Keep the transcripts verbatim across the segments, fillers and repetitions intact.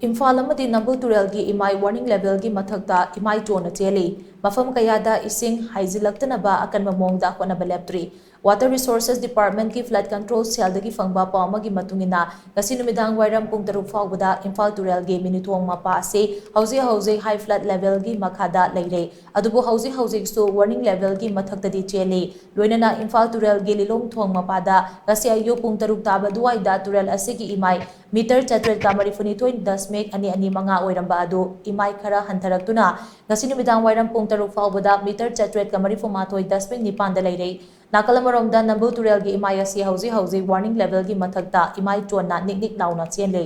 ꯏꯝꯐꯥꯜ ꯑꯃꯗꯤ ꯅꯝꯕꯨꯜ ꯇꯨꯔꯦꯜꯒꯤ ꯏꯃꯥꯏ warning levelꯒꯤ ꯃꯊꯛꯇ ꯏꯃꯥꯏ ꯆꯣꯟꯅ ꯆꯦꯜꯂꯤ꯫ ꯃꯐꯝ ꯀꯌꯥꯗ ꯏꯁꯤꯡ ꯍꯥꯏꯖꯤꯜꯂꯛꯇꯅꯕ ꯑꯀꯟꯕ ꯃꯑꯣꯡꯗ ꯍꯣꯠꯅꯕ ꯂꯦꯞꯇ꯭ꯔꯤ꯫ Water Resources Departmentꯀꯤ Flood Control Cellꯗꯒꯤ ꯐꯪꯕ ꯄꯥꯎ ꯑꯃꯒꯤ ꯃꯇꯨꯡ ꯏꯟꯅ, ꯉꯁꯤ ꯅꯨꯃꯤꯗꯥꯡ ꯋꯥꯏꯔꯝ ꯄꯨꯡ ꯇꯔꯨꯛ ꯐꯥꯎꯕꯗ ꯏꯝꯐꯥꯜ ꯇꯨꯔꯦꯜꯒꯤ ꯃꯤꯅꯨꯊꯣꯡ ꯃꯄꯥ ꯑꯁꯤ ꯍꯧꯖꯤꯛ ꯍꯧꯖꯤꯛ high flood levelꯒꯤ ꯃꯈꯥꯗ ꯂꯩꯔꯦ꯫ ꯑꯗꯨꯕꯨ ꯍꯧꯖꯤꯛ ꯍꯧꯖꯤꯛꯁꯨ warning levelꯒꯤ ꯃꯊꯛꯇꯗꯤ ꯆꯦꯜꯂꯤ꯫ ꯂꯣꯏꯅꯅ ꯏꯝꯐꯥꯜ ꯇꯨꯔꯦꯜꯒꯤ ꯂꯤꯂꯣꯡ ꯊꯣꯡ ꯃꯄꯥꯗ ꯉꯁꯤ ꯑꯌꯨꯛ ꯄꯨꯡ ꯇꯔꯨꯛ ꯇꯥꯕ ꯑꯗꯨꯋꯥꯏꯗ ꯇꯨꯔꯦꯜ ꯑꯁꯤꯒꯤ ꯏꯃꯥꯏ ꯃꯤꯇꯔ ꯆꯥꯇ꯭ꯔꯦꯠꯀ ꯃꯔꯤꯐꯨꯅꯤꯊꯣꯏ ꯗꯁꯃꯤꯛ ꯑꯅꯤ ꯑꯅꯤ ꯃꯉꯥ ꯑꯣꯏꯔꯝꯕ ꯑꯗꯨ ꯏꯃꯥꯏ ꯈꯔ ꯍꯟꯊꯔꯛꯇꯨꯅ ꯉꯁꯤ ꯅꯨꯃꯤꯗꯥꯡ ꯋꯥꯏꯔꯝ ꯄꯨꯡ ꯇꯔꯨꯛ ꯐꯥꯎꯕꯗ ꯃꯤꯇꯔ ꯆꯥꯇ꯭ꯔꯦꯠꯀ ꯃꯔꯤꯐꯨꯃꯥꯊꯣꯏ ꯗꯁꯃꯤꯛ ꯅꯤꯄꯥꯟꯗ ꯂꯩꯔꯦ꯫ ꯅꯥꯀꯜ ꯑꯃꯔꯣꯝꯗ ꯅꯝꯕꯨꯜ ꯇꯨꯔꯦꯜꯒꯤ ꯏꯃꯥꯏ ꯑꯁꯤ ꯍꯧꯖꯤꯛ ꯍꯧꯖꯤꯛ warning levelꯒꯤ ꯃꯊꯛꯇ ꯏꯃꯥꯏ ꯆꯣꯟꯅ ꯅꯤꯛ ꯅꯤꯛ ꯂꯥꯎꯅ ꯆꯦꯜꯂꯤ꯫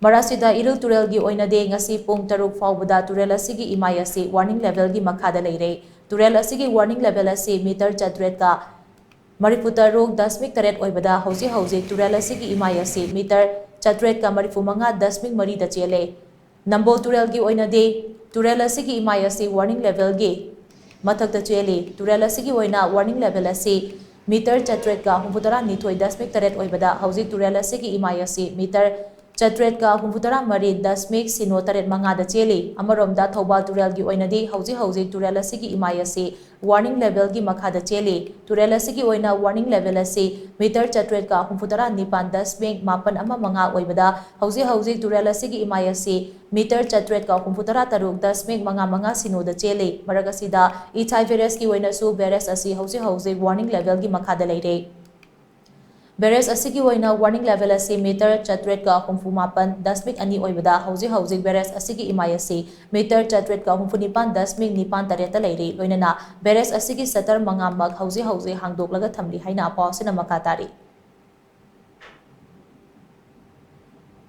ꯃꯔꯥꯁꯤꯗ ꯏꯔꯤꯜ ꯇꯨꯔꯦꯜꯒꯤ ꯑꯣꯏꯅꯗꯤ ꯉꯁꯤ ꯄꯨꯡ ꯇꯔꯨꯛ ꯐꯥꯎꯕꯗ ꯇꯨꯔꯦꯜ ꯑꯁꯤꯒꯤ ꯏꯃꯥꯏ ꯑꯁꯤ warning levelꯒꯤ ꯃꯈꯥꯗ ꯂꯩꯔꯦ꯫ ꯇꯨꯔꯦꯜ ꯑꯁꯤꯒꯤ warning level ꯑꯁꯤ ꯃꯤꯇꯔ ꯆꯥꯇ꯭ꯔꯦꯠꯀ ꯃꯔꯤꯐꯨꯇꯔꯨꯛ ꯗꯁꯃꯤꯛ ꯇꯔꯦꯠ ꯑꯣꯏꯕꯗ ꯍꯧꯖꯤꯛ ꯍꯧꯖꯤꯛ ꯇꯨꯔꯦꯜ ꯑꯁꯤꯒꯤ ꯏꯃꯥꯏ ꯑꯁꯤ ꯃꯤꯇꯔ ꯆꯥꯇ꯭ꯔꯦꯠꯀ ꯃꯔꯤꯐꯨꯃꯉꯥ ꯗꯁꯃꯤꯛ ꯃꯔꯤꯗ ꯆꯦꯜꯂꯦ꯫ ꯅꯝꯕꯣꯜ ꯇꯨꯔꯦꯜꯒꯤ ꯑꯣꯏꯅꯗꯤ ꯇꯨꯔꯦꯜ ꯑꯁꯤꯒꯤ ꯏꯃꯥꯏ ꯑꯁꯤ warning levelꯒꯤ ꯃꯊꯛꯇ ꯆꯦꯜꯂꯤ꯫ ꯇꯨꯔꯦꯜ ꯑꯁꯤꯒꯤ ꯑꯣꯏꯅ warning level ꯑꯁꯤ ꯃꯤꯇꯔ ꯆꯥꯇ꯭ꯔꯦꯠꯀ ꯍꯨꯝꯐꯨꯇꯔꯥ ꯅꯤꯊꯣꯏ ꯗꯁꯃꯤꯛ ꯇꯔꯦꯠ ꯑꯣꯏꯕꯗ ꯍꯧꯖꯤꯛ ꯇꯨꯔꯦꯜ ꯑꯁꯤꯒꯤ ꯏꯃꯥꯏ ꯑꯁꯤ ꯃꯤꯇꯔ ꯆꯥꯇ꯭ꯔꯦꯠꯀ ꯍꯨꯝꯐꯨꯇꯔꯥ ꯃꯔꯤ ꯗꯁꯃꯤꯛ ꯁꯤꯅꯣ ꯇꯔꯦꯠ ꯃꯉꯥꯗ ꯆꯦꯜꯂꯤ꯫ ꯑꯃꯔꯣꯝꯗ ꯊꯧꯕꯥꯜ ꯇꯨꯔꯦꯜꯒꯤ ꯑꯣꯏꯅꯗꯤ ꯍꯧꯖꯤꯛ ꯍꯧꯖꯤꯛ ꯇꯨꯔꯦꯜ ꯑꯁꯤꯒꯤ ꯏꯃꯥꯏ ꯑꯁꯤ warning levelꯒꯤ ꯃꯈꯥꯗ ꯆꯦꯜꯂꯤ꯫ ꯇꯨꯔꯦꯜ ꯑꯁꯤꯒꯤ ꯑꯣꯏꯅ warning level ꯑꯁꯤ ꯃꯤꯇꯔ ꯆꯥꯇ꯭ꯔꯦꯠꯀ ꯍꯨꯝꯐꯨꯇꯔꯥ ꯅꯤꯄꯥꯟ ꯗꯁꯃꯤꯛ ꯃꯥꯄꯟ ꯑꯃ ꯃꯉꯥ ꯑꯣꯏꯕꯗ ꯍꯧꯖꯤꯛ ꯍꯧꯖꯤꯛ ꯇꯨꯔꯦꯜ ꯑꯁꯤꯒꯤ ꯏꯃꯥꯏ ꯑꯁꯤ ꯃꯤꯇꯔ ꯆꯥꯇ꯭ꯔꯦꯠꯀ ꯍꯨꯝꯐꯨꯇꯔꯥ ꯇꯔꯨꯛ ꯗꯁꯃꯤꯛ ꯃꯉꯥ ꯃꯉꯥ ꯁꯤꯅꯣꯗ ꯆꯦꯜꯂꯤ꯫ ꯃꯔꯛ ꯑꯁꯤꯗ ꯏꯊꯥꯏ barrageꯀꯤ ꯑꯣꯏꯅꯁꯨ barrage ꯑꯁꯤ ꯍꯧꯖꯤꯛ ꯍꯧꯖꯤꯛ warning levelꯒꯤ ꯃꯈꯥꯗ ꯂꯩꯔꯦ꯫ Barrage ꯑꯁꯤꯒꯤ ꯑꯣꯏꯅ warning level ꯑꯁꯤ ꯃꯤꯇꯔ ꯆꯥꯇ꯭ꯔꯦꯠꯀ ꯍꯨꯝꯐꯨ ꯃꯥꯄꯟ ꯗꯁꯃꯤꯛ ꯑꯅꯤ ꯑꯣꯏꯕꯗ ꯍꯧꯖꯤꯛ ꯍꯧꯖꯤꯛ barrage ꯑꯁꯤꯒꯤ ꯏꯃꯥꯏ ꯑꯁꯤ ꯃꯤꯇꯔ ꯆꯥꯇ꯭ꯔꯦꯠꯀ ꯍꯨꯝꯐꯨ ꯅꯤꯄꯥꯟ ꯗꯁꯃꯤꯛ ꯅꯤꯄꯥꯟ ꯇꯔꯦꯠꯇ ꯂꯩꯔꯤ꯫ ꯂꯣꯏꯅꯅ barrage ꯑꯁꯤꯒꯤ shutter ꯃꯉꯥꯃꯛ ꯍꯧꯖꯤꯛ ꯍꯧꯖꯤꯛ ꯍꯥꯡꯗꯣꯛꯂꯒ ꯊꯝꯂꯤ ꯍꯥꯏꯅ ꯄꯥꯎ ꯑꯁꯤꯅ ꯃꯈꯥ ꯇꯥꯔꯤ꯫